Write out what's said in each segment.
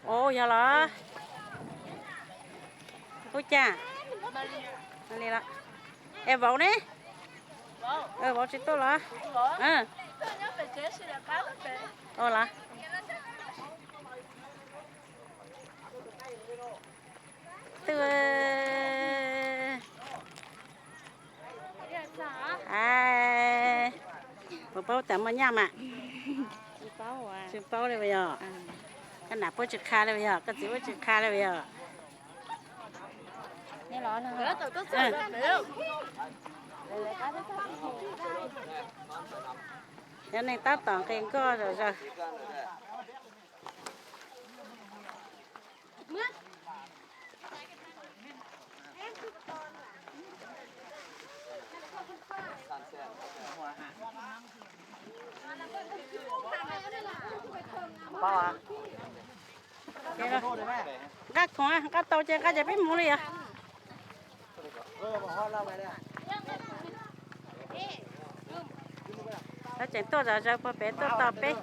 Ua yog los? Ub, cas li los? Es vauv ne? Vauv tsis tuaj los? Ua los? Twb, a, puas paub tas muaj nyaj mas? Tsis paub li puas yog? Koj nam puab tsis qha li puas yog? Koj txiv puab tsis qha li puas yog? Cov neeg tab tom nqes nkoj zom zaws. Nqa khoom, nqa tau ces nqa ces peb mus li os. Lawv tseem tuaj zom zaws puag pem tuaj tos peb.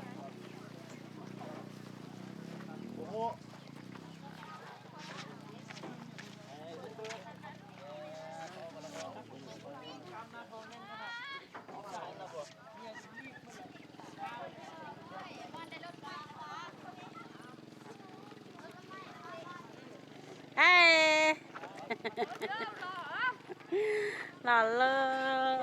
Los lawm.